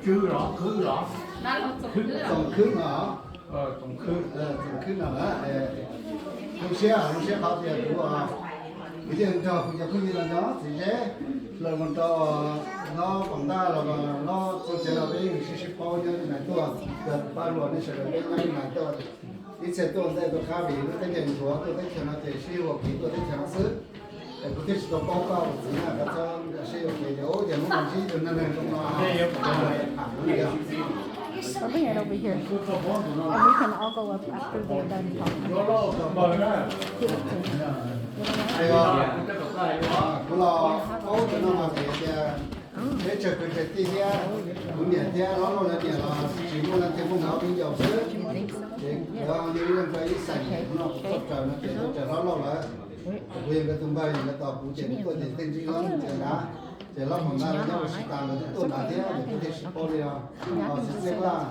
Tsoom Khwb no, Tsoom Khwb no, zoo siab, zoo siab qhov tias kuv, kuv yeej nrog kuv cov phooj ywg los nyob txiv zeb, los mus rau hlob Pom Ntaj los hlob Txooj Cawv los peb yeej sib sib paub nyob li no tuaj, pab luag nej sawv daws peb nyob li no tuaj. Ib txhia tuaj ntej tuaj qab vim lub teb chaws ntxuav tuaj teb chaws no ces sib yuav kev tuaj teb chaws no xwb. Es kuv thiaj tsis tau paub koj tus txiv na, koj txhob sib yuav kev tias ub yog hnub no ntsib tus neeg neeg zoo no. Or bring it over here. And we can all go up after they're done talking. Kuv los paub cov no mas vim tias peb tsawg kwv tsawg tij thiab, kuv niam thiab hlob Lauj lawv niam los tsis muaj leej twg muaj nkawd ob peb yau xwb. Ces nkawd yog ib leeg rau ib xeem, no kuv tuaj raws no ces tuaj raws hlob Lauj lawv. Kuv yog nkawd tus npawg, yog nkawd tos kuv ces kuv tuaj ces tej ntsib hlob Txooj Cawv nrad, ces hlob Pom Ntaj lawv nyob ua si tas lawv twb tuaj nrad thiab, ces kuv thiaj sib paub li os. Txiv Txhiaj Vaj,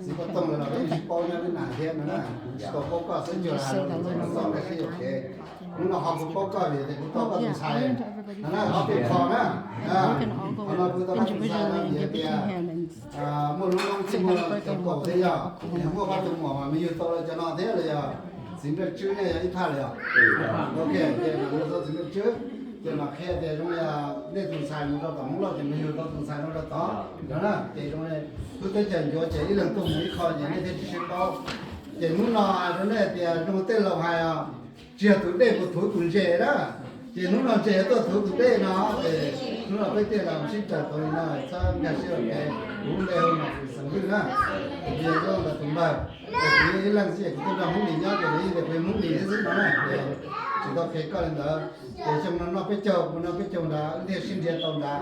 txiv Pov Tooj lawv los peb sib paub nyob Vib Naj thiab no na, kuv tsis tau paub koj xwb, cuag li hais los txog ntawm sib yuav kev. Hnub no ho kuv paub koj vim tias kuv tau koj tus ntxhais no na, ob peb qho na. Qhov no kuv tau koj tus ntxhais no vim tias muaj lub noob thiab muaj cov kaus thiab yog, muaj pab tus muam mas me yug tau lawv cov no thiab los yog txiv Npliaj Tswb nej yog ib thaj los yog. Ok, ces mam mus txog txiv Npliaj Tswb, ces mam qhia tias zoo li nej tus ntxhais mus rau tom Hmoob Lauj ces me yug tau tus ntxhais no rau tod no na, ces zoo li lub teb chaws ncuav ces ib leeg tuaj mus ib qho ces nej thiaj tsis sib paub. Ces hnub no rau nej tias zoo tej laus hais os, tsis yog tus dej puas thuv tus ntses na, ces hnub no ntses tuaj thuv tus dej no, ces hnub no peb thiaj los sib raws tau li no, txhob nkag siab ua ke. Kuv lub npe hu Nom Fwm xeem Vwj na, kuv yog Lauj lawv tus npawg. Ces kuv yog ib leeg xwb es kuv tuaj nrog Hmoob Lis nyob ces lawv yeej tias kuv yog Hmoob Lis thiab xwb no na, ces tsis tau qhia koj li ntawd. Ces xyoo no noj peb caug, kuv noj peb caug nrad, wb thiaj sib nrhiav tau nrad.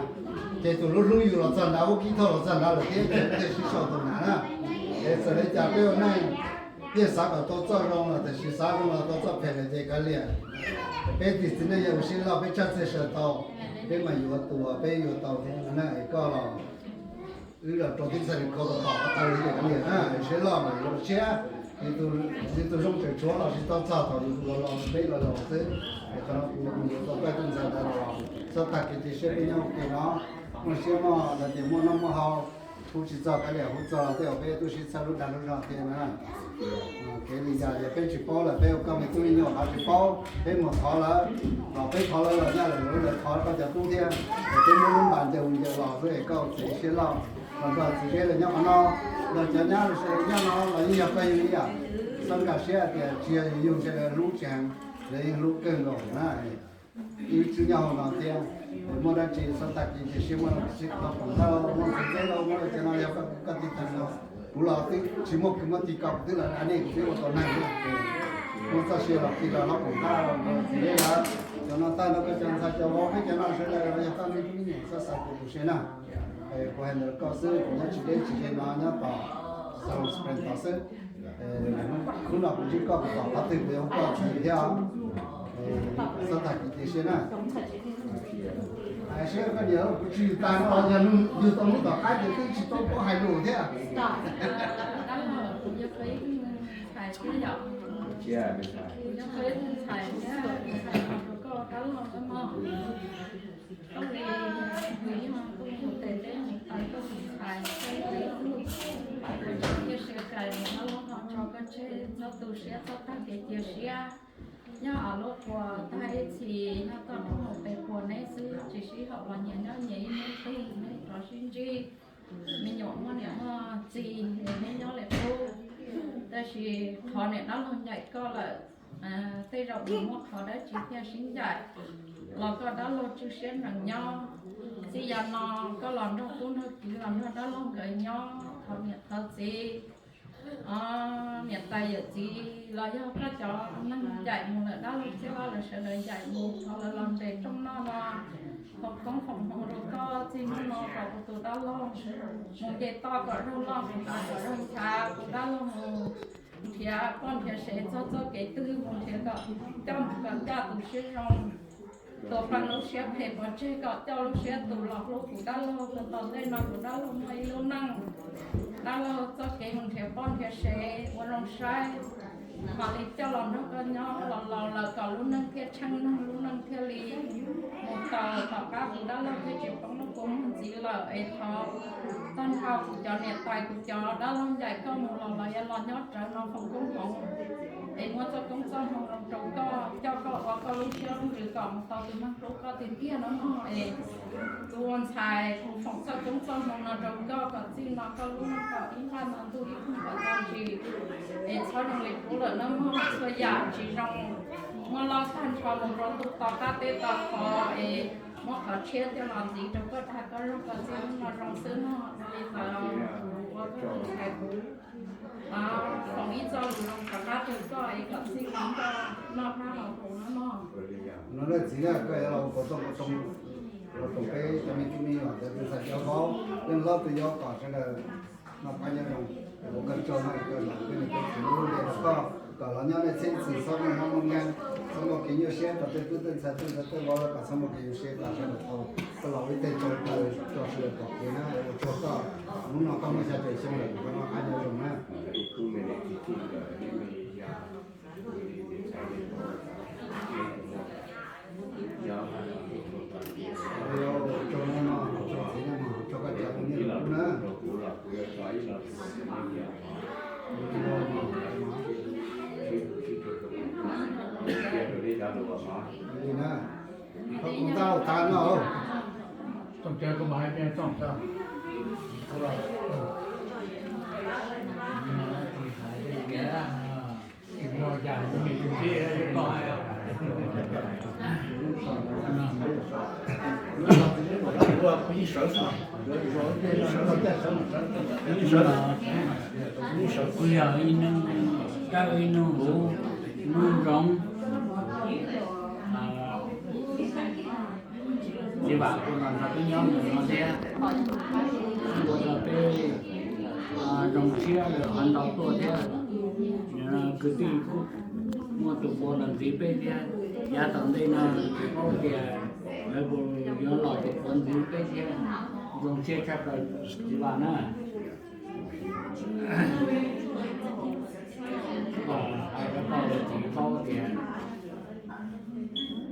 Ces tus hlub hlub yus los txog nrad, ua kib thoj los txog nrad lawm thiab, ces wb thiaj sib sau tau nrad na. Es txawm li cas peb ua neej yeej xav kom tau txoj zoo los tam sis xav zoo los tau txoj phem lawm ces kav liam. Peb tus txiv neej yog ua siab loj, peb tshaj txhia sawv tau, peb mas yuav tus uas peb yuav tau thiab no na. Es koj los wb los rau tib txhais li kho tau tom qab tau li ces kav liam na, siab loj mas yuav siab. Yus tus zoo tseem tshuav los tsis tau txog thaum yus tus los los peb los los xwb. Es qhov no kuv yuav tau koj tus ntxhais ntawd los, txhob tag kev cia siab, peb nyob ua ke no, muaj siab mog, lawv tias muaj noj muaj haus, hu tsis txog kav liam, hu txog los tej zaum peb tuaj sib txhawb lub dag lub zog thiab na. Kev li cas yog peb tsis paub lawm, peb ua koj me tub me nyuam qhov tsis paub, peb mus thov lawv, los peb thov lawv los nyaj lawm, lawv thov koj cov tub thiab, es peb muab lub npas ncaws mus ncaws los xwb es koj txiv siab loj, los nrog txiv zeb lawv nyob qhov no, los cov nyab lawv sawv daws nyob no los yeej yog pawg yug ib yam. Txhob nkag siab hais tias tsis yog yus yug ntshe lawv hlub tsis heev, lawv yeej hlub kawg nkaus na. Wb tswb nyob hauv no thiab, muaj dab tsi txhob tag kev cia siab, muaj dab tsi tau pom tau, muaj txiv teb lauj, muaj dab tsi no yog koj tiv thaiv no. Kuv los twb tsis muaj kwv muaj tij ko, kuv twb los da nej kuv twb ua tau neeg na. Muaj txoj sia los qhia rau hlob Pom Ntaj, txiv zeb lawv, cov no tag nrho koj cov ntxhais cov vauv peb cov no sawv daws los yog koj me tub me nyuam, txhob xav kuv tus se na. Kuv hais ntawd rau koj xwb, kuv nyob tsis deb tsis ze no, nyob tom South Spring tod xwb. Hnub no kuv ntsib koj kuv pom qhov twg kuv yuav hu koj txiv thiab os. Txhob tag kev cia siab na. Hais siab koj niam, kuv tsis tas no los yog yug tau hnub tom qab ces twb tsis tau paub hais lus thiab. Koj li, kuv yog kuv tus tes teb mus tawm koj tus ntxhais, koj li ub, kuv tseem cia siab kawg, Dab Laug ho tso koj tseg, txhob tu siab txhob tag kev cia siab. Nyob av lub qhua tag ib txhis nyob toj roob mus pem qhua neb xwb, tsis sib haum los nyias nyob nyias ib hnub twg neb rov sib ntsib. Me nyuam muaj niam muaj txiv es neb nyob li qub, tab sis qhov niam Dab Laug ncaim koj lawm, tej zaum nws muaj qhov dab tsi thiaj sib ncaim. Los koj Dab Laug tswj siab nees nyob, txij yav no koj los nrog tub nrog kiv los nrog Dab Laug nkawd nyob, thov niam thov txiv, niam tais yawm txiv los yog koj cov neeg ncaim mus lawm, Dab Laug Txhiaj Vaj lawv sawv daws ncaim mus, thov lawv los nres rooj noj no, thov koob foom hmoov rau koj txij hnub no kom kuv tus Dab Laug mus nce toj kom raug loj, mus nce kom raug nchav, kuv Dab Laug mus nrhiav poj nrhiav sev txog txoj kev twg mus nrhiav kom coj mus kom ncaj tus siab zoo, tus pheej lub siab phem pov tseg kom coj lub siab tus los hlub kuv Dab Laug. Txog tom ntej no kuv Dab Laug muaj ib lub neej, Dab Laug txoj kev mus nrhiav poj nrhiav sev ua zoo saib, mam li coj los nrog koj nyob los laus lawm kom lub neej thiaj tsheej neeg, lub neej thiaj li mus tau. Tom qab kuv dab laug thiaj tsis poob lub kua muag ntxiv lawm es thov tag nrho kuv cov niam tais, kuv cov dab laug ncaim koj mus los lawv yuav los nyob rawv no foom koob hmoov es muab txoj koob txoj hmoo rau koj, coj koj ua koj lub siab lub ntsws kom mus tau tus neeg hlub koj tiag tiag no mog. Es tus ua ntxhais kuv foom txoj koob txoj hmoo no rau koj kom txij no koj lub neej kom ib nqaj no ntuj ib thooj kom tag ntsis es txhob zoo li qub lawm no mog. Txhua yam tsis zoo muab loj tag nrho mus rau ntuj to qab teb to qhov es muab qhov tshiab coj los ntxiv rau koj dag koj zog kom txij hnub no zoo xwb mog. Ua li ntawd kuv ua koj tus ntxhais kuv foom ib txoj lus zoo rov qab rau koj es kom txij no koj noj qab haus huv no mog. No na txiv na, koj yuav los ua puav toj puav too, ua toom peb cov me tub me nyuam cov tus ntxhais cov vauv, leej hlob tus yau kom sawv daws noj qab nyob zoo. Ua koj tsaug na, koj los peb niam peb txiv lub npe rau koj, kom los nyob nej txhiab ib txwm txhob muaj mob muaj nkeeg, txhob muaj kev nyuaj siab rau tej tub tej ntxhais tej ntxhais tej vauv, kom txhob muaj kev nyuaj siab kom sawv daws tau, koj los ua ib teg tsaug rau txhua tus pom kev na. Ua tsaug koj, hnub no koj muaj xya caum xyoo lawm, koj noj qab nyob zoo na. Li na, koj kuv ntaj tas no. Tsoom cawv kuv mam hais tias tsoom cawv. Kuv yog ib nug kab ib nug huv, nub zoov, txiv vam kuj los nrog peb nyob ntawm no thiab, ua rau peb zoo siab lawm qhov ntau tuaj thiab. Kwv tij kuj muaj tus puav los ntxiv peb thiab, yav tom ntej no tsis paub tias lawv puas yuav los tus puav ntxiv peb thiab. Zoo siab tshaj plaws txiv vam na. Hais rau koj txiv paub tias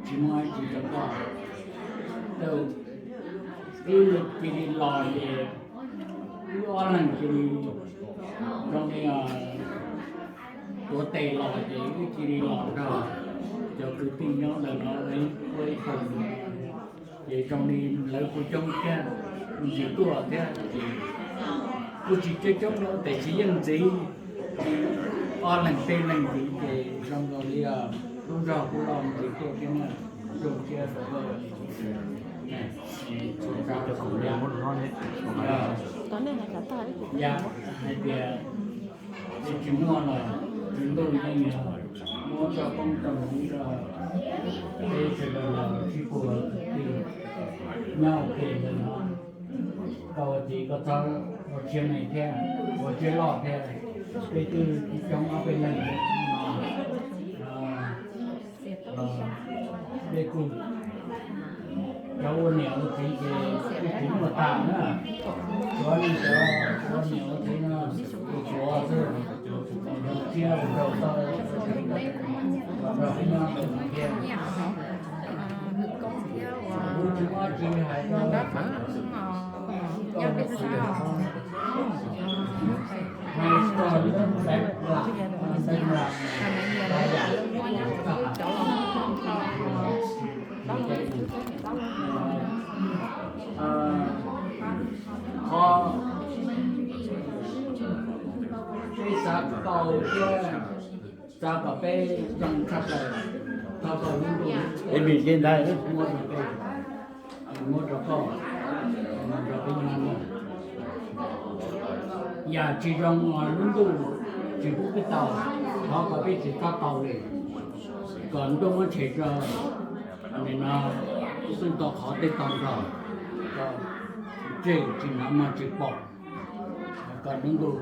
tsis muaj dab tsi rau koj. Wb cia li los ces wb ob leeg cia li zoo li tuav tes los ces wb cia li los nrog cov kwv tij nyob ntawm no ua ib koog. Ces zoo li lawv kuj coob thiab, ntxiv tuaj thiab ces kuj tsis coob coob no tes tsis yeej ntxiv, ob leeg peb leeg ntxiv ces zoo nkaus li lub zog kuj loj ntxiv tuaj thiab na. Zoo siab rau koj, txhua tsav txhua yam. Yam hais tias tsis muaj los tswv ntuj yeej yog muab txoj koob txoj hmoov rau peb sawv daws los sib puag kwv tij nyob ua ke ntawm no. Koj ua txiv koj txhob ua siab me thiab, ua siab loj thiab. Peb twb coob ob peb leeg no, peb kuj cov ua niam ua txiv ces kuj tsis muaj tas na. Cov neeg cov ua niam ua txiv no kuj tsuav xwb, zoo siab ua rau koj, ua rau peb nyob ntawm no thiab. Kuv tsis muaj dab tsi hais rau, hais rau lub teb lam, teb lam, qhov peb xav tau thiab xav kom peb zoo tshaj plaws, thov kom lub ntuj muab rau peb, muab rau koj, muab rau peb nyob. Yam tsis zoo lub ntuj tsis pub peb tau, thov kom peb tsis txhob tau li, kom ntuj muab tshem rau, nim no xwb tau qhov tej tau nrog, kom tseg tsis hnov muag tsis pom, kom lub ntuj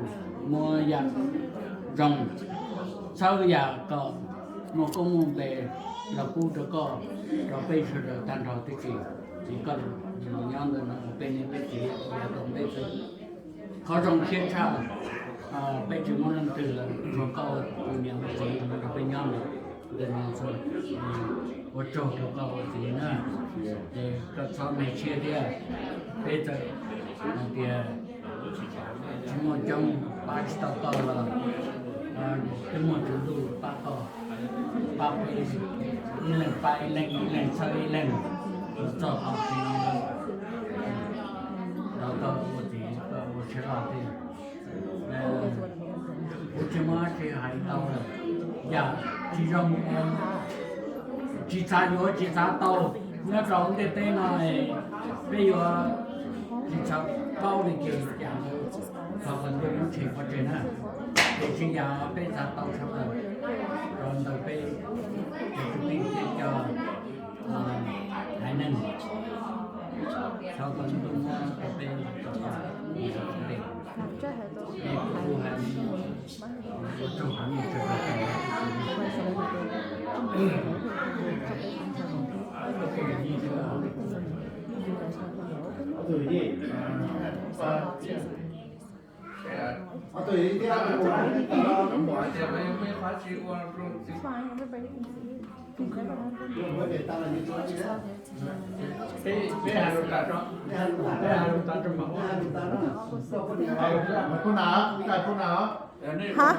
muab yam zoo, txhawb yam kom muaj koob muaj npe los pub rau koj, rau peb sawv daws tag nrho tib si. Txiv koj los nyob ntawm no peb niam peb txiv yav tom ntej xwb. Qhov zoo siab tshaj, Peb tsis muaj leej twg lawm, tsuas koj ua niam ua txiv no rau peb nyob ntawm no xwb. Ua tsaug rau koj ua txiv na, ces koj txhob me siab thiab. Peb txawm hais tias tsis muaj coob pab tsis tau koj los twb muaj tswv ntuj pab koj, pab peb ib leeg pab ib leeg, ib leeg txhawb ib leeg los txog tau txij no. Nrog koj ua txiv koj ua siab loj thiab. Kuv tsis muaj dab tsi hais tau lawm, yam tsis zoo, tsis xav yuav tsis xav tau nyob rau ntiaj teb no, peb yuav tsis xav paub li ces cas thov kom ntuj muab tshem pov tseg na. Tiam sis yam peb xav tau tshaj plaws rau ntawm peb cov kwv tij thiab cov haiv neeg, thov kom ntuj muab rau peb tau tes. Kuv hais ua tsaug rau nej txhua tus. Hab,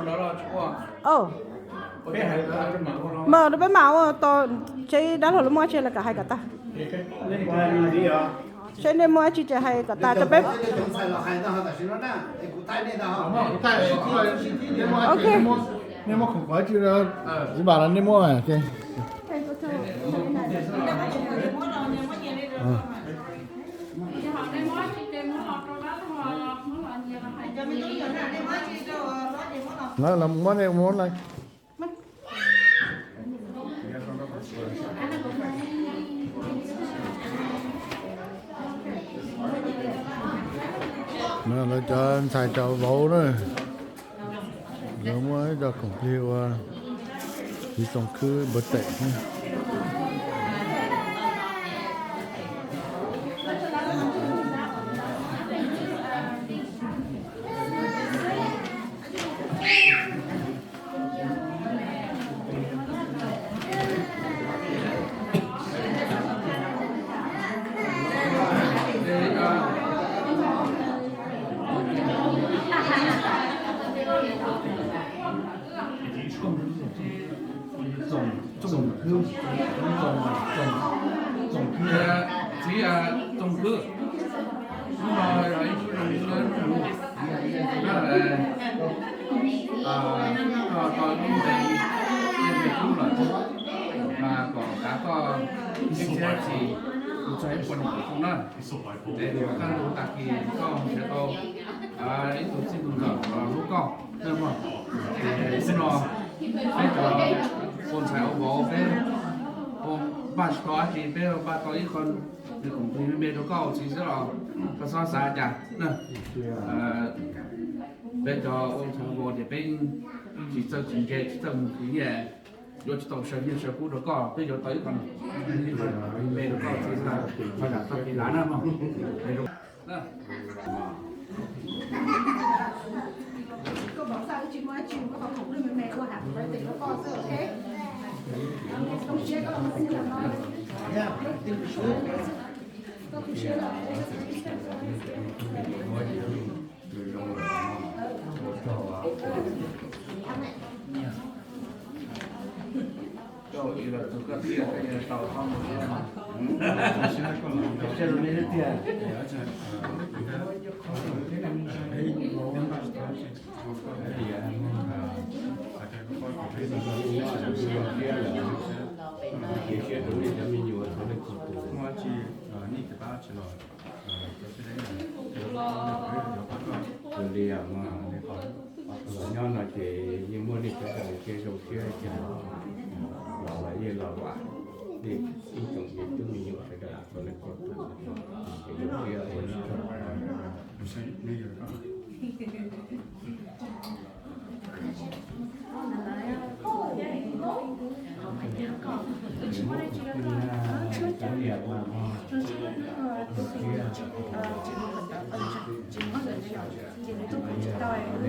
mas peb mam ua tau, seb dab laug lub muab tsi los kom hais kom tag. Seb nej muaj tsi ces hais kom tas rau peb. Ok. Nej muab khoom kov tsi, ib vas los nej muab. Lawv los muab nej muab lawm. No lawv cov ntxhais cov vauv na, lawv muab ib co khoom plig ua txiv txoos khwb npua tes. Txiv Txoos Khwb, hnub no yog ib hnub zoo, hnub no tau ib ntees tej me tub lawm, mas kom kav koj ib txhia txhis, kuv txog ib puas nees nkaum xyoo na. Ces kuv kaj ntug tag kis koj nrhiav tau ib tug txij tus nkawm los hlub koj, txij no peb cov ua ntxhais ua vauv peb ua npaj tsis tau dab tsi, peb npaj tau ib qho nws koom plig me me rau koj ua txiv xwb los koj txhob xav cas. Peb cov ua ntxhais ua vauv ces peb tsis txawj tsis ntse tsis txawj mus khwv nyiaj, yuav tsis tau sawv nyiaj sawv kub rau koj, peb yuav tau ib qho me rau koj ua txiv xwb, koj zam txoj kev lav na mog. Tus li mas, los nyob no ces yeej muaj nej sawv daws kev zoo siab ces los los yeej los vam nej ib tsoom me tub me nyuam sawv daws txhua leej txhua tus, ces zoo siab ua ib tsoom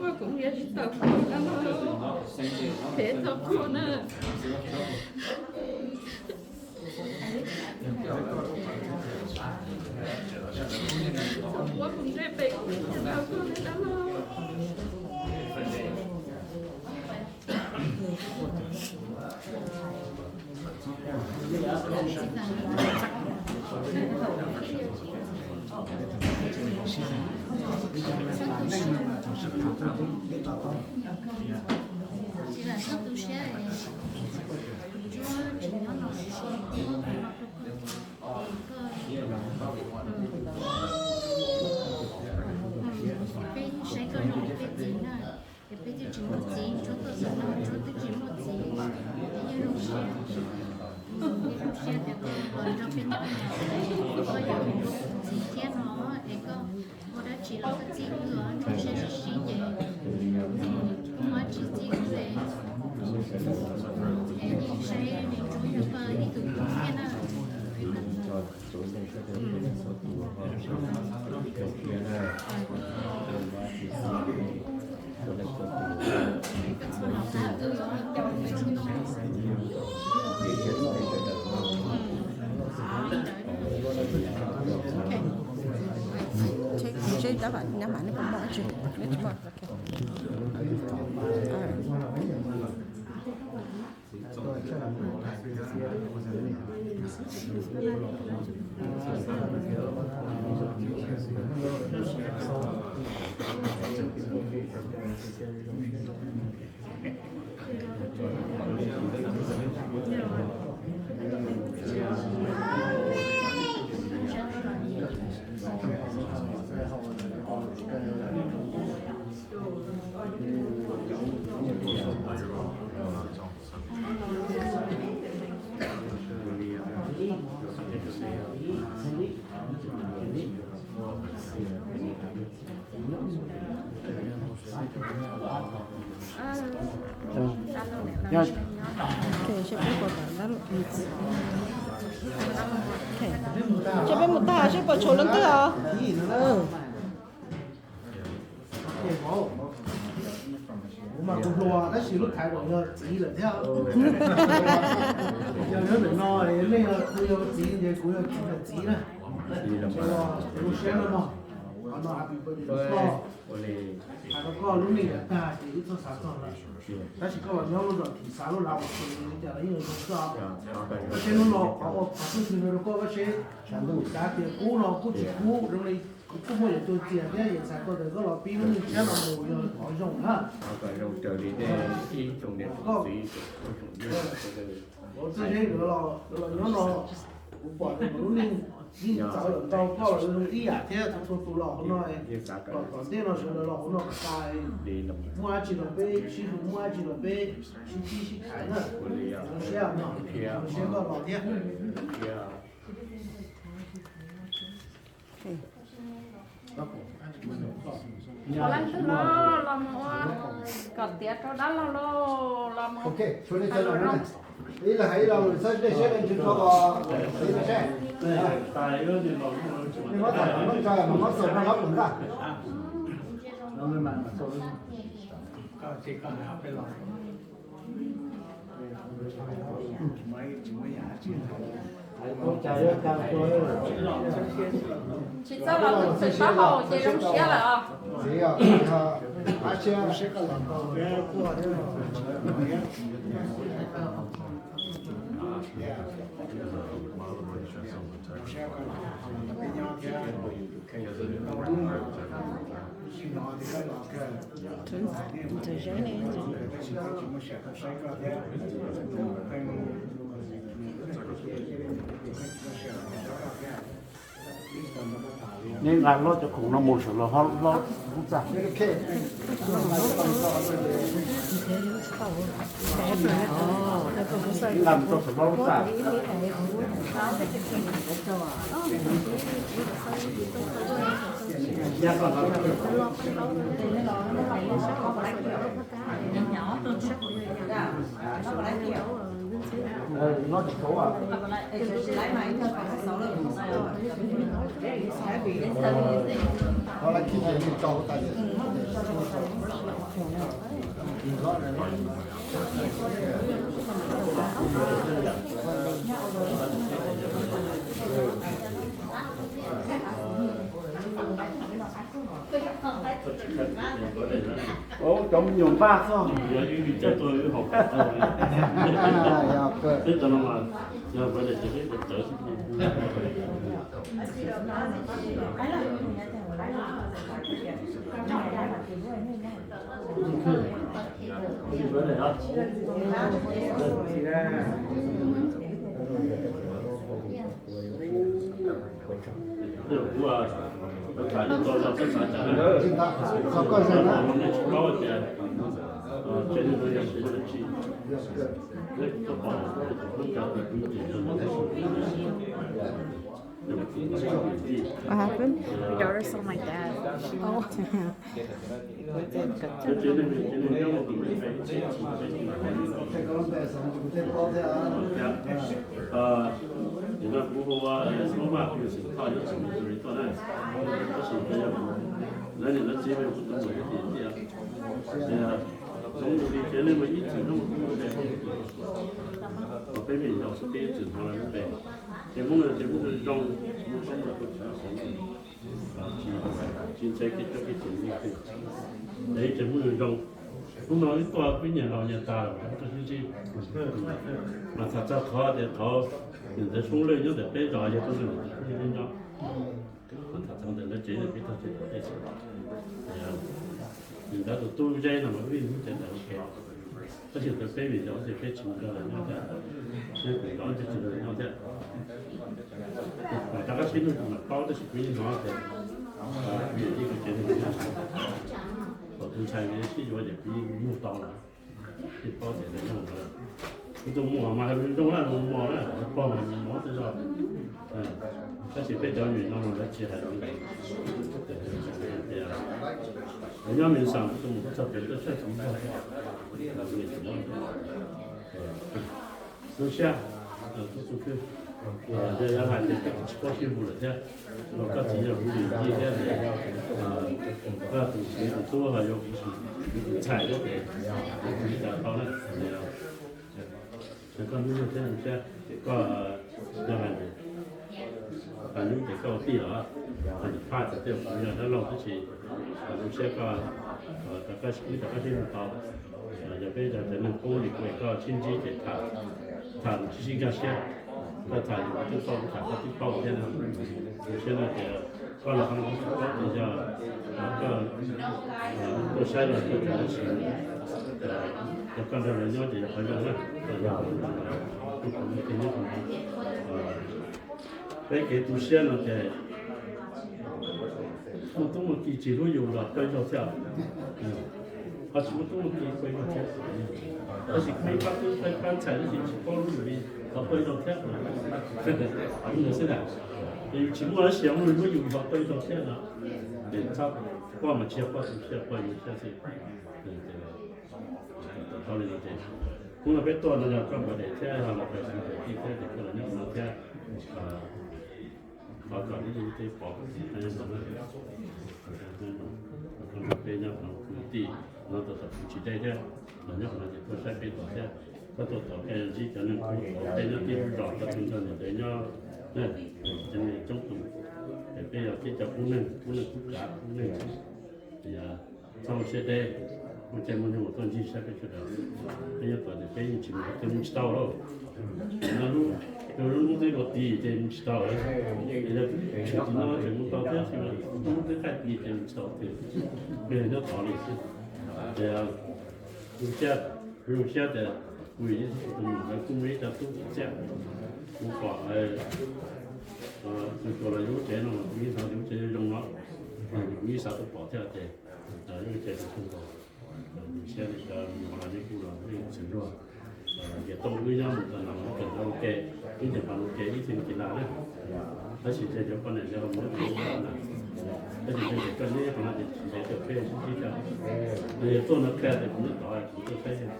Ua kuv nyiam tsis tawm kuv na, phem txog kuv na. Ua kuv ntsej pem kuv tsis tawm kuv na dab laug. Tsis lam txhob tu siab, Ntsuag tsis nyob no lawm, koj, koj, peb saib koj zoo li peb txiv na, es peb twb tsis muaj txiv, Ntsuag tuaj xwb no Ntsuag twb tsis muaj txiv, peb yeej zoo siab, peb zoo siab tias koj los nrog peb nyob, koj yog Ntsuag tus txiv thiab no, es koj ua dab tsi los koj txib wb os, Ntsuag siab sib sib ces koj muab tsis txib wb es, es yeej saib Ntsuag yog koj ib tug tub thiab na. Ces tab vam nyab mam nej puas muaj dab tsi, nej tsis muaj. Seb peb mus tag seb puas tshuav leej twg os. Kuv mas kuv hluas tab sis lub thaiv yog txiv lawm thiab. Yog nyob ntawm no nej yog kuv yog txiv ces kuv yog txiv na. Zoo siab no mog. Qhov no happy birthday to koj. Hais rau koj lub neej yav tag ces wb txhob xav txog lawm. Tab sis koj los nyob lub zos Thim Xav lub lav uas txwm li cas los yeej zoo koj. Koj seb hnub no qhov ua qhov txhua tus rau koj, koj seb tshav ntuj xav tias kub no kuj tsis kub zoo li kuv kuj muaj yuav tua txias thiab yuav txhais koj tias koj los pib lub neej tshiab no mus yog qhov zoo na. Koj, txoj seb nkawd los nyob no, kuv pom tias lub neej yeej txawv lawm ntau, koj los zoo ib yam thiab, txhua txhua tus los hauv no, kom tom ntej no sawv daws los hauv no kom tas, muaj dab tsi los peb sib hlub, muaj dab tsi los peb sib txhib sib khaiv na. Zoo siab no, zoo siab koj los thiab. Ua leej twg los los mus ua kom tiav rau dab laug los los mus. Ib leeg hais ib lo lus, txhob dej siab dej ntsws rau txiv na seb. Nej muab tham muab tso mas muab xaus rau lawv ntag. Tsis txawj los tus txwm taub hau ces zoo siab lawm os. Neb nqa hlob cov khoom no mus saum los ho hlob lub txaj. Nqa mus rau saum hlob lub txaj. Cov me nyuam npaj txog. What happened? My daughter saw my dad. She wanted to. Peb me nyuam yaus peb tsis hnov lawv lub npe. Ces Hmoob no ces Hmoob zoo, Hmoob zoo, tsis ntxeev kev coj kev cim li twg. Ces Hmoob zoo zoo. Hnub no wb tuaj peb nyias laus nyias tas lawm, tuaj sib ntsib. Mas tham txog qhov tias thaum niam ntxawm Soob Lwj nyob ntawm peb zos yog tuaj nrog niam ntxawm Soob Lwj nyob. Mas tham txog ntawm lawv tsev no peb tau tsev tom tej xwb. Niam ntxawm tus tub Zeb no mas wb yeej hlub cev ntawm ua ke. Tab sis ntawd peb vim yog ces peb tsis nrog lawv nyob thiab, peb kuj nrog peb tsis nrog lawv nyob thiab. Mas rov qab sib hlub mas paub tab sis kuv yeej hnov tias kuv niam yeej ua cev nws nyob. Thaum tus ntxhais sib yuav ces kuv yeej mug tau lawm, yeej paub tias lawv nyob ntawd. Kuv tus muam mas zoo zoo na, mus mos na, pog mas mus mos tej zog. Tab sis peb cov me no lawv tsis hais li ntawd. Lawv nyob Minnesota kuv tus mus txog pem tuaj tshaj tsis muaj. Zoo siab, tus tus khwb, yog yog hais tias koj tsis paub sib hu lawm thiab, los koj txiv yog hu yus yij thiab, koj tus txiv tus tub ho yog kuv tus ntxhais thiab ces kuv tsis tau na. Koj hnub nyoog thiab zoo siab, koj yog hais tias pab hnub ces koj ua tij los, hais tias phaj txawm tias kuv yog dab laug tab sis zoo siab koj, koj sib, koj sib hu tau. Yog peb cov neeg qub li kuv koj sib ntsib ces tham, tham tsis sib nkag siab, koj tham yus twb paub, tham koj twb paub thiab no. Zoo siab no ces koj los qhov no kuv tsis paub ces yog koj tuaj saib los tuaj tsav tab sis yog koj nrog lawv nyob ces yog qhov zoo na. Peb kev tu siab no ces muaj tub muaj ki tsis hlub yus los pawg zaug thiab. Ho tsis muaj tub muaj ki pawg zaug thiab. Tab sis peb pab tub pab ntxhais tab sis tsis paub hlub yus li los pawg zaug thiab. Xwb na, yus tsis muaj dab tsi muaj hlub yus los pawg zaug thiab no. Ces txhob, koj mas tsis yog koj tu siab, koj yus siab xwb. Tau li no ces hnub no peb tuaj no yog koj npawg Dej thiab ho los pawg xeev Dej thiab ces koj los nyob no thiab. Thov kom lub ntiaj teb pom koj txiv koj nyob no, koj nrog peb nyob no kwv tij no tau tau kuv tsis deb thiab, los nyob no ces tuaj saib peb tod thiab. Koj tuaj tod koj yuav ntsib cov neeg qub, peb nyob tib lub zos, koj tus nrog niam ntawd nyob, cov neeg coob tus, es peb yog peb cov qub neeg, qub neeg qub kav, qub neeg, txhob ua siab deb, muaj caij muaj nyoog tuaj ncig saib peb sawv daws. Peb nyob tod ces peb yeej tsis mus, mus tsis tau lauj. Lub hnub twb luag tis ces mus tsis tau. Yog tsis no tseem mus tau thiab, hnub twb qaij tis ces mus tsis tau tiag. Peb nyob tod li xwb. Ces zoo siab, zoo siab tias kuv tus muam ntawd kuj muaj ib co tub txiv txiaj. Kuv pom tus tuaj los yus lub tsev no, kuv yeej xav tias lub tsev zoo no, kuv yeej xav tuaj pom thiab ces lub tsev zoo zoo nkaus. Zoo siab li cov mus los yeej kuj los yeej txwm luag. Ces tau wb nyob mus tau no wb kawm ntawv ua ke, wb nyiam qhov ua ke wb thiaj li nas na. Tab sis ces cov poj niam ces ho mus nyob tod na. Tab sis ces koj nyob qhov no ces tsis ntev ces peb sib ntsib tso. Nws yog tuaj no qhia tias kuv nyob tod kuv tuaj saib.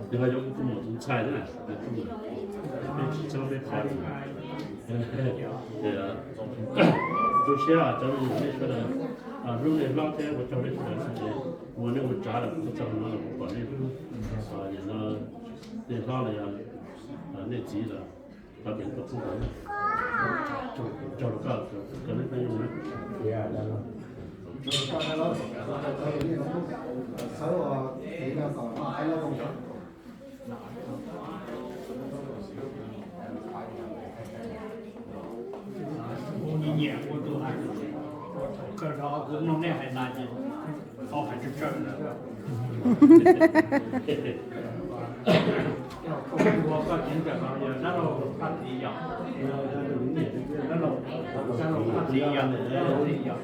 Nws ho yuav kuv tus muam tus ntxhais na, peb tsis txhob peb qhov. Zoo siab cov me nyuam nej sawv daws, hlub nej hlob thiab ua tsaug nej sawv daws xwb ces ua nej ua tsav los kuv txog no los kuv pom nej hlub, nej hlob los yog nej txiv los, tsaug koj, koj nej peb zoo na. Nyiam ua tus hais, kawg no kuv mloog nej hais na ces tau hais tsawg tsawg na. Ua koj ceev ntawm no yog dab laug Phaj Txiv yog, dab laug Phaj Txiv yog, dab laug Txiv yog.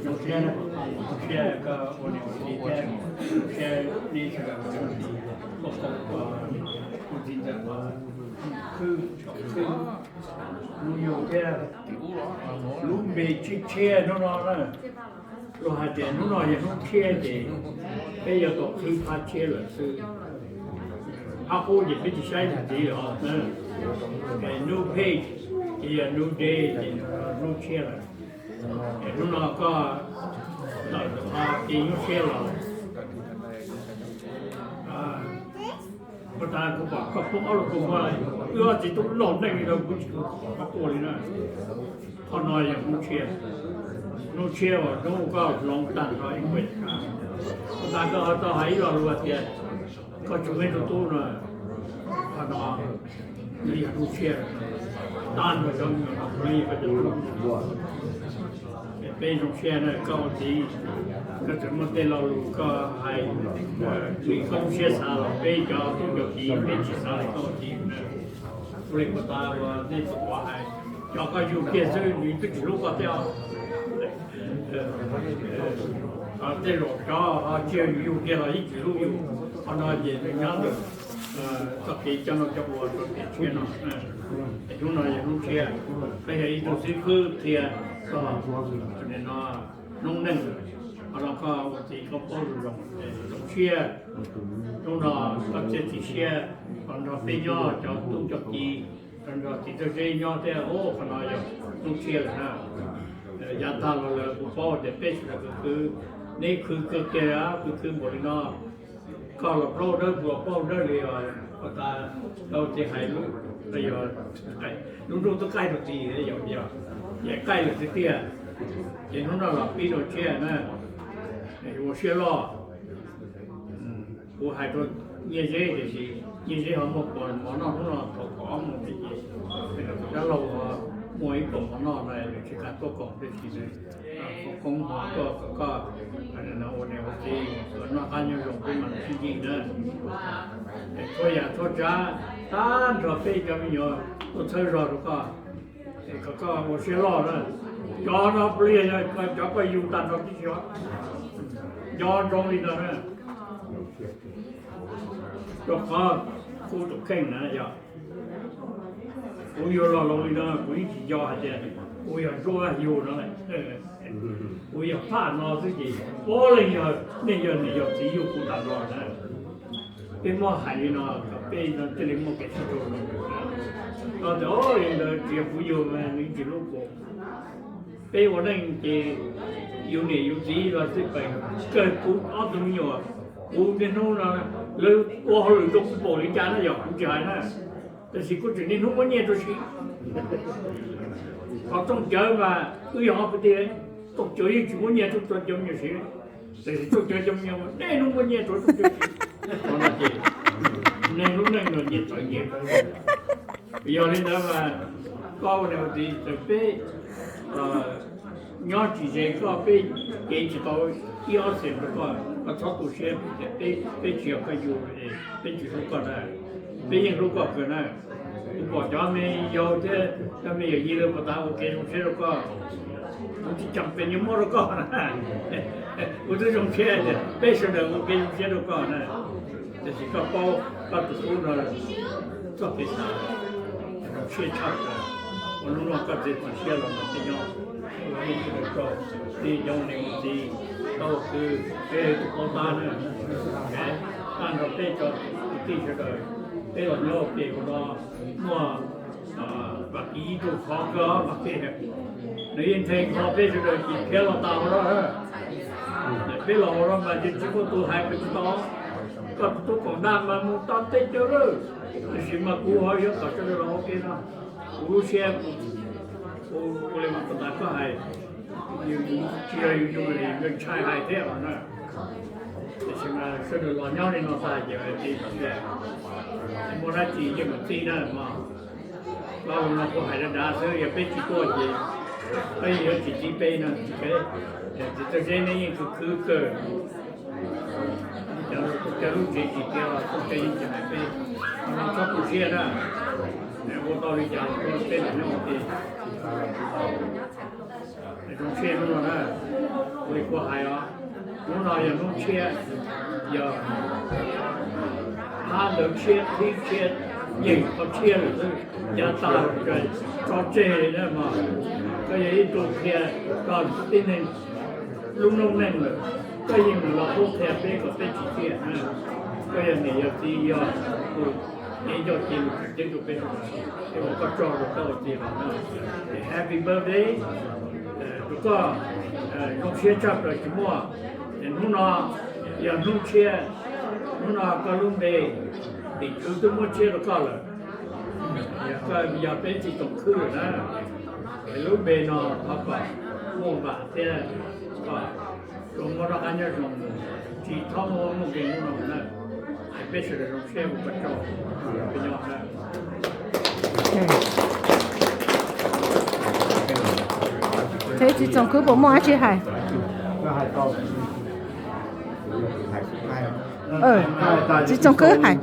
Zoo siab, zoo siab koj ua niam ua txiv thiab, zoo siab nej sawv daws ua niam ua txiv, ua txiv ntxawm, khwb, khwb hnub yug thiab. Lub npe Tshiab Tshiab hnub no na, luag hais tias hnub no yog hnub tshiab ces peb yuav tau qhib phab tshiab lawm xwb. Phab qub ces peb tsis saib tag tiv os. Hnub phem ces yog hnub deb ces hnub tshiab lawm. Es hnub no koj tawm tus qhov kev nyuaj siab los, puas tas kuv pom koj poob ob lub kaus muag, wb ob txiv tub loj neej li no kuv tsis pom koj tuaj li na. Qhov no yog hnub tshiab, hnub tshiab uas hnub koj hloov tag nrho ib puas. Puas tas koj ho tau hais ib lo lus hais tias koj tsis muaj ib tug tub no, qhov no nws yog hnub tshiab, tag nrho cov me nyuam no puav leej yog koj cov tub. Peb zoo siab na koj ua txiv, koj tseem muaj tej lo lus koj hais, txij koj lub siab xav los peb cov tub cov kiv peb tsis xav li koj ua txiv na. Ua li puas tas uas nej txhua tus hais, cov koj yug kiag xwb nws twb tsis hlub koj thiab os. Tej zaum cov ho tsis yog yus yug tiag los yeej tsis hlub yus. Qhov no ces nws nyob ntawm txoj kev coj noj coj ua rau tiam tshiab no. Hnub no yog hnub tshiab, peb yog ib tug xib fwb qhia txog hnub neej. Qhov no koj ua txiv koj paub zoo zoo, zoo siab. Hnub no koj txiav txim siab los nrog peb nyob, cov tub cov ki, los nrog txiv txawj zeb nyob thiab. Qhov no yog hnub tshiab lawm na. Yav tag los lawm kuv paub tias peb sawv daws khwv khwv, neb khwv kawg kiag, khwv khwv npaum li no. Koj los plaub dawb, kuv los plaub dawb li os. Ua tas tau txiv hais lub, yog lub ntuj twb qaij rau txiv, yog yog qaij lawm tiag tiag. Ces hnub no los pib rau tshiab na, ua siab loj. Kuv hais rau Nyiaj Zeb tiam sis Nyiaj Zeb ho muaj pom mov noj hnub no thaum kaum ob moos ces, dab laug ho muaj ib pom mov noj na, nws tsis kam tuaj koom tiam sis nws foom koob hmoov tuaj kom koj ua niam ua txiv kom noj qab nyob zoo, peb mam sib ntsib na. Txhua yam txhua tsav tag nrho peb cov me nyuam tuaj txhawb zog rau koj, kom koj ua siab loj na. Cov no puav leej yog cov koj yug tag nrho tib si os. Nco ntsoov li ntawd na. Rau qhov kuv tus kheej na yog kuv yuav los los li no kuv yeej tsis nco hais tias kuv yog Ntsuab Vaj Yug no. Kuv yog phaj no xwb ces puav leej yog nej yog niam yog txiv yug kuv tag nrho na. Peb muab hais li no kom peb thiaj li muaj kev sib raug zoo. Koj tias o li ntawd tsis yog kuv yug mas nws tsis hlub kuv. Peb ua neej ces yus niam yus txiv los xij peem, kawg kuv ob tug me nyuam, kuv niaj hnub no lawv ua hauj lwm rau kuv npaum li cas na yog kuv tsis hais na, tab sis kuv tseem niaj hnub muab nyiaj rau siv. Qhov rooj cawv mas wb yog ob kwv tij, rooj cawv yeej tsis muab nyiaj rau cov me nyuam siv, tab sis rooj cawv cov me nyuam niaj hnub muab nyiaj rau rooj cawv siv. Qhov no ces neeg lub neej no nyiaj txawv nyiaj. Yog li ntawd mas koj ua niam ua txiv txawm peb nyob tsis ze koj, peb cev tsis tau ib ob xees rau koj, koj txhob tu siab tias peb tsis yog koj yug, peb tsis hlub koj na, peb yeej hlub koj kawg na. Kuv pom cov me yau thiab cov me nyuam yij lawv puas tas ua kev zoo siab rau koj, kuv tsis tseem pes nyuag muab rau koj na, kuv twb zoo siab tias peb sawv daws ua kev zoo siab rau koj na. Tiam sis koj paub koj tus tub no txoj kev xav zoo siab tshaj plaws, ua hnub no koj txiav txim siab los nrog peb nyob, ua hnub sawv daws txog tib cov niam ua txiv tau kwv peb tus paub tab na, tag nrho peb cov kwv tij sawv daws, peb los nyob ua ke ua no muaj Vam Kiv ib tug qhov kawg Vam Kiv, nws yeej nthe kho peb sawv daws ces khiav los tas ua no na. Peb los ua no mas tsis muaj tus hais pes tsis tau. Koj tus tub Koom Daj mas mus tau teb chaws lawm, tiam sis mas kuv ho yuav kom sawv daws los ua ke no. Kuv lub siab, kuv ua li mas puag ta koj hais, tsis yog yus yug li, yus ntshai hais thiab os na. Tiam sis mas sawv daws los nyob li no tas ces muaj dab tsi yeej mus txib na mog. Lo lus no kuv hais dav dav xwb, yog peb tsis tuaj ces peb yuav tsis txib peb no. Txiv txawj zeb neb yeej khwv khwv kawg, cov lub tsev tsis tiav los txoj kev yeej tsis hais peb, qhov no txhob tu siab na. Ua tau li cas los peb los nyob ua ke. Zoo siab hnub no na, ua li kuv hais os, hnub no yog hnub tshiab, yog hab ntawv tshiab, qhib tshiab, yeem qhov tshiab lawm xwb, yav tag tso tseg li na mog. Koj yog ib tug qhia koj tib neeg lub noob neej lawm, koj yeej mus los qhuab qhia peb kom peb tsis txiaj na. Koj yog niam yog txiv yog tus ev ncauj ci mus tseem ceeb rau peb, es ua koj tsaug rau koj ua txiv los na. Happy birthday rau koj, zoo siab tshaj plaws tsis muaj. Hnub no yog hnub tshiab, hnub no koj lub npe tim khwv twb muab tshiab rau koj lawm. Yog koj yog peb txiv Toom Khwb lawm na, es lub npe no thov kom muaj vam thiab kom zoo muaj noj qab nyob zoo, tsis txhob muaj muaj nkeeg hnub no na. Es peb sawv daws zoo siab ua koj tsaug, peb nyob na. Txiv Toom Khwb puas muaj dab tsi hais? Txiv Toom Khwb hais.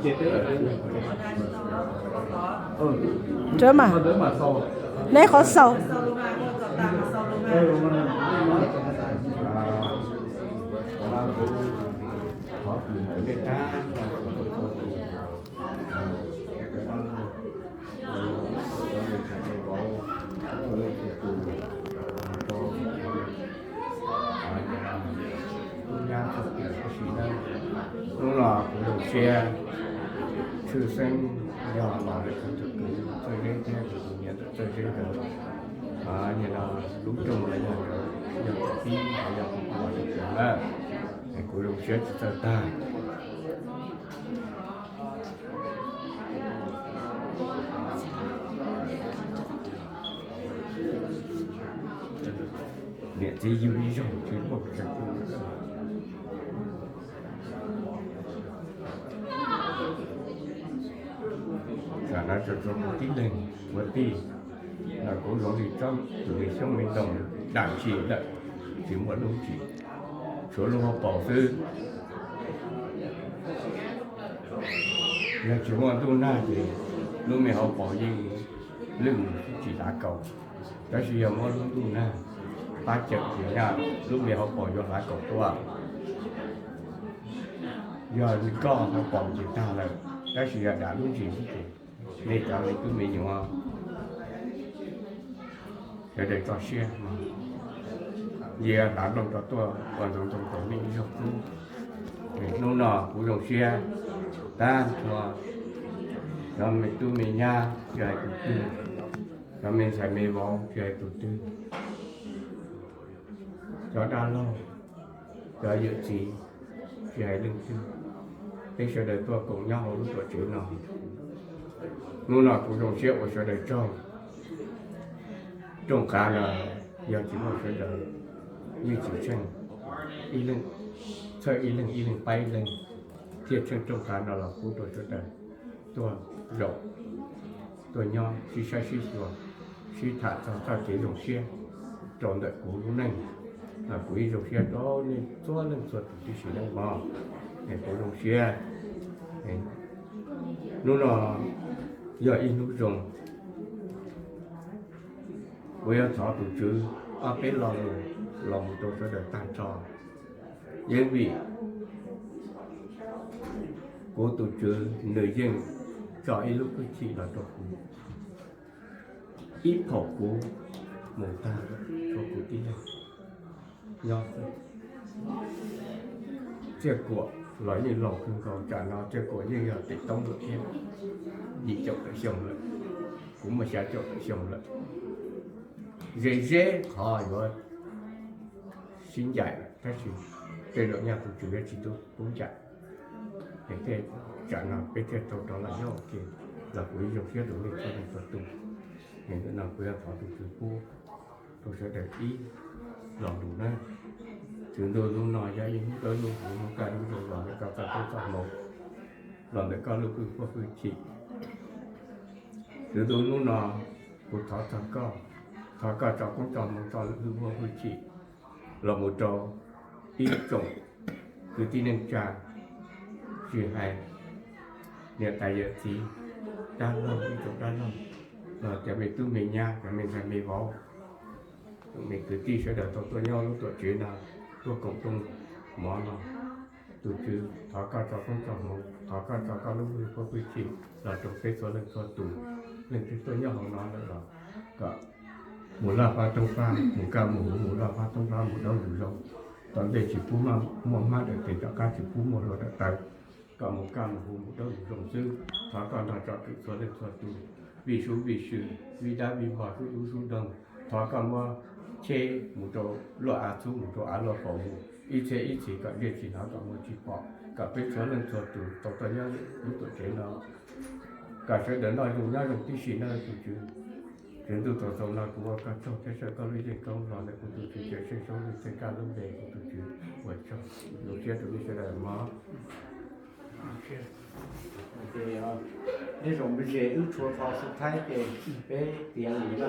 Neb qhov xaus. Thov kws ntawm nej tag, hnub no kuv zoo siab, tshwj xeeb yog los lawm kuv tus kwv Txawj Zeb thiab kuv tus niam ntawm Txawj Zeb nkawd, nim no lub rooj los yog nkawd, yog kuv tib los yog kuv tus los yog nkawd na, kuv zoo siab tsis txawj tag. Niam txiv yug ib zaug tsis muaj tseem. Tam no tsuas tshuav kuv tib leeg ua tij, los kuv zoo li tsob tus me xyoob me ntoo dam tsi lawm, tsis muaj lub tsis, tshuav lub hauv paus xwb. Yog tsis muaj ntuj nag ces lub me hauv paus yeej lwj mus tsis lav kaus, tab sis yog muab lub ntuj nag pab cawm ces lub me hauv paus yuav lav kaus tuaj. Yog koj hauv paus ces tag lawm, tab sis yog dam lub ntsis xwb ces nej cov me tub me nyuam sawv daws tso siab, yeej hlav nplooj rau tuaj ua ntxoov ntxoo rau nej ib zaug xwb. Hnub no kuv zoo siab tag nrho, cov me tub me nyab tsis hais tus twg, cov me ntxhais me vauv tsis hais tus twg, cov dab laug, cov yawm txiv, tsis hais leej twg, peb sawv daws tuaj koom nyob hauv lub tuam tsev no. Hnub no kuv zoo siab ua sawv daws tsaug. Rooj qav no yog tsis muaj sawv daws yeej tsis tsheej, ib leeg txhawj ib leeg, ib leeg pab ib leeg, thiaj tsheej rooj qav no los pub rau sawv daws tuaj zaum, tuaj nyob sib saib sib xyuas, sib tham txog txoj kev zoo siab rau ntawm kuv lub neej. Kuv yeej zoo siab rau nej txhua leej txhua tus tib si nawb mog, es kuv zoo siab. Hnub no yog ib hnub zoo, kuv yuav thov tus Tswv ob peb lo lus los mus rau sawv daws tag nrho. Yeej vim kuv tus Tswv nws yeej tso ib lub hwj chim los rau kuv, ib phaum kuv mus tag, tshuav kuv tib leeg nyob xwb. Tsiaj kuam los yeej laus kawg nkaus, tsam no tsiaj kuam yeej yog tim toob lawm thiab, yim caum tawm xyoo lawm, kuv muaj xya caum tawm xyoo lawm. Ze zeb qhov yuav sib ncaim lawm, tab sis tej zaum nyaj tus Tswv yuav tsis tub ncaim, es tej tsam no peb thiaj tau rov los nyob ua ke, los kuv yeej zoo siab rau nej txhua leej txhua tus. Es ntawm no kuv yuav thov tus Tswv pub rau sawv daws ib lo lus na. Tswv ntuj, hnub no yog ib hnub dawb hnub huv, hnub kaj hnub zoo los ntawm koj txoj koob txoj hmoov, los ntawm koj lub hwj huaj hwj chim. Tswv ntuj, hnub no kuv thov txog koj, thov koj tso koob tso hmoov tso lub hwj huaj hwj chim los mus rau ib tsoom kwv tij neej tsa, tsis hais niam tais yawm txiv, dab laug ib tsoom dab laug, los cov me tub me nyab, cov me ntxhais me vauv, tus me kwv tij sawv daws tau tuaj nyob lub tuam tsev no, tuaj koom rooj mov no. Tus Tswv, thov koj tso koob tso hmoov, thov koj tso koj lub hwj huaj hwj chim los rau peb txhua leej txhua tus. Leej twg tuaj nyob hauv no lawm los kom mus loj pab toob pab, mus kaj mus huv mus loj pab toob pab, mus dawb mus zoo. Tom ntej tsis pub muaj hmab dawm tes, tom qab tsis pub muaj hlua dawm taw, kom mus kaj mus huv mus dawb mus zoo xwb. Thov koj nrog tsom kwm txhua leej txhua tus, vij sub vij sw, vij dab vij npog, sub dub sub doog. Thov koj muab cheb mus rau luaj av txhub, mus rau av luaj faus mus, ib txhiab ib txhis kom ntsej tsis hnov, kom muag tsis pom, kom peb txhua leej txhua tus tau tuaj nyob lub tuam tsev no, kom sawv daws noj zoo nyob zoo tib si nawb tus Tswv. Tswv ntuj, thaum no kuv ua koj tsaug thiab saib koj lub yeej koob los ntawm kuv tus Tswv Cawmseej Saub lub txij nkawm lub npe, kuv tus Tswv ua tsaug. Zoo siab rau nej sawv daws mog. Ces nej zoo me ntsis, wb tshuav qhov xub thaib ces peb tiav li na.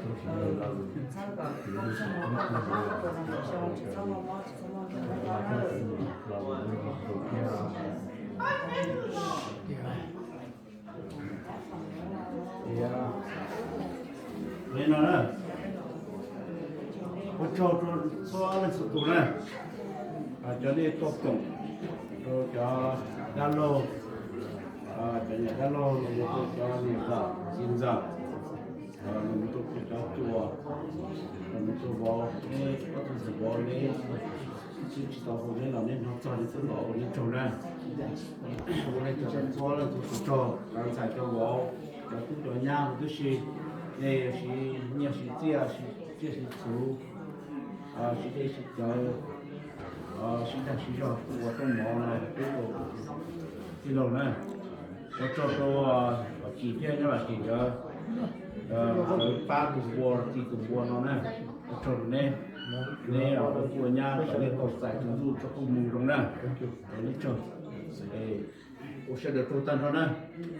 txhob tsis ntseeg los lus, tsis ntseeg txhob mus ua txoj hmoo tsis txhob muaj mob tsis txhob muaj nkeeg los lus zoo thiab. Li no na, ua tsaug rau txhua leej txhua tus na, cov nej tuaj koom, rau cov dab laug, cov niam dab laug, rau cov niam ntxawm txiv ntxawm, rau cov cua, rau cov vauv, nej ob tug ntxhais vauv nej tsis tau hu neb los nej hnov txog li xwb los ua nej tsaug na. Ua nej tsaug txhua leej txhua tus, tsaug cov ntxhais cov vauv, cov tub cov nyab huv tib si, nej siv nyiaj siv txiaj, siv tsiaj siv txhuv, siv dej siv cawv, siv dag siv zog ua rooj mov no peb tij laug na. Ua tsaug rau Vam Kim thiab nyob Vam Kim nkawd, nkawd pab tus npua, ti tus npua no na. Ua tsaug rau neb, neb ua nyab kom neb tau txais tus ntuj tso kuj mus zoo na. Ua tsaug, ua sawv daws tsaug tag nrho na.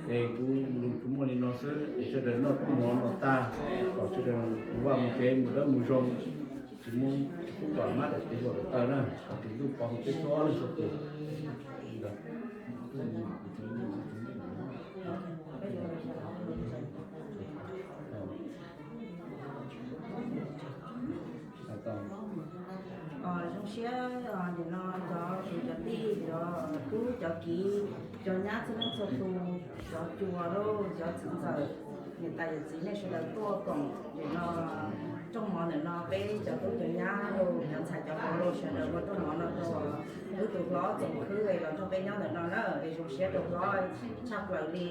Es kuv lus kuv muaj li no xwb, es sawv daws noj rooj mov no tag, kom sawv daws mus vaj mus tsev mus dawb mus zoo, tsis muaj tsis pub kom mab daim txiv hluas daim taw na, kom tus ntuj pov hwm peb txhua leej txhua tus. Zoo siab nim no cov kwv cov tij, cov tub cov kiv, cov nyab txhua leej txhua tus, cov cua lauj, cov txiv ntxawm, niam tais yawm txiv nej sawv daws tuaj koom nim no rooj mov ntawm no peb cov tub cov nyab lauj, cov ntxhais cov vauv lauj, sawv daws ua rooj mov no rau wb tus hlob Txoov Khwb los nrog peb nyob ntawm no na. Es zoo siab rau hlob tshaj plaws li,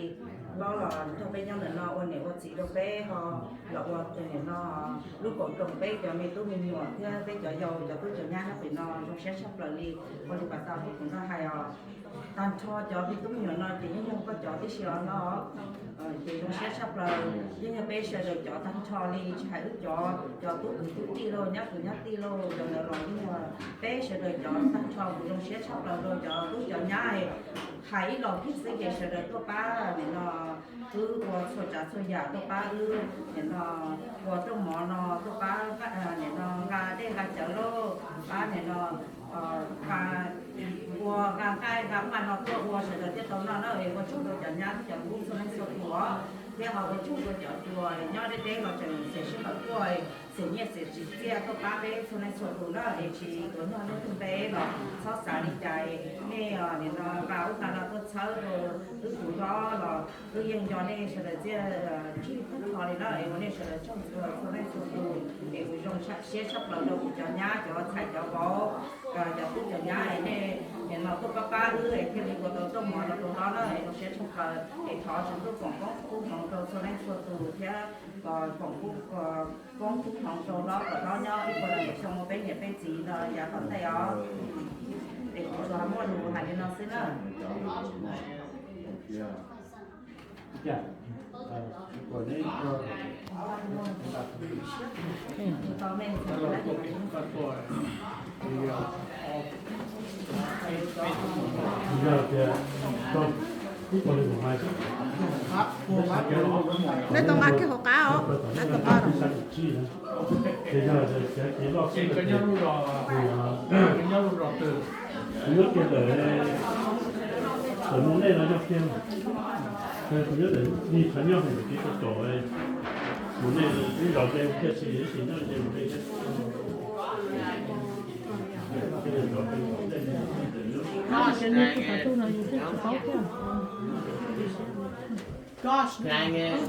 hlob los nrog peb nyob ntawm no ua niam ua txiv rau peb ho los ua nim no lub koom rooj peb cov me tub me nyuam thiab peb cov yau cov tub cov nyab nyob pem no. Zoo siab tshaj plaws li, ua li pas tas kuv nrog hais os, tag nrho cov me tub me nyuam no ces yeej yog koj cov tib si os hlob. Ces zoo siab tshaj plaws, yeej yog peb sawv daws cov tag nrho li, tsis hais wb cov, cov tub kwv tub tij lauj, nyab kwv nyab tij lauj, cov ntawd los yeej yog peb sawv daws cov tag nrho. Kuv zoo siab tshaj plaws rau cov tub cov nyab, hais ib los kiag xwb ces sawv daws tuaj pab nim no wb ua txhua tsav txhua yam, tuaj pab wb nim no ua rooj mov no, tuaj pab nim no nqa dej nqa cawv lauj, pab nim no ua nqa nqaij nqa ub nqa no tuaj ua sawv daws thiaj tau noj na. Ua tsaug rau cov nyab thiab cov tub txhua leej txhua tus os, thiab ho ua tsaug rau cov cua nyob deb deb los tseem xiam sij hawm tuaj, xiam nyiaj xiam txiaj tuaj pab peb txhua leej txhua tus na. Es tsis tuav noj leej twg npe los txhob xav li cas, nej nim no nqa ub nqa no tuaj txhawb rau wb tus hlob los wb yeej nco nej sawv daws txiaj ntsig tag nrho li na. Es ua nej sawv daws tsaug txhua leej txhua tus. Es kuv zoo siab tshaj plaws rau kuv cov nyab cov ntxhais cov vauv, cov tub cov nyab es nej nim no tuaj pab pab wb es thiaj li ua tau rooj mov rau tus hlob na. Es zoo siab tshaj plaws, es thov Tswv Ntuj foom koob kub hmoov rau txhua leej txhua tus thiab foom koob kub hmoov rau hlob kom hlob nyob ib puas xyoo ua peb niam peb txiv no yav tom ntej os. Es kuv tsuas muaj lus hais li no xwb na. Neb tau nqa kiag hauv qab os, neb tau nqa. Ces yog tias kev loj xwb, kuv nyob kiag ntawm, ntawm mus nej no nyob kiag, kuv nyob ntawm nig tshav nyob ntawm kev tau tom mus nej ib zos nte kiag tsis ib tsis nyob nce mus nej thiab. Gosh, dang it.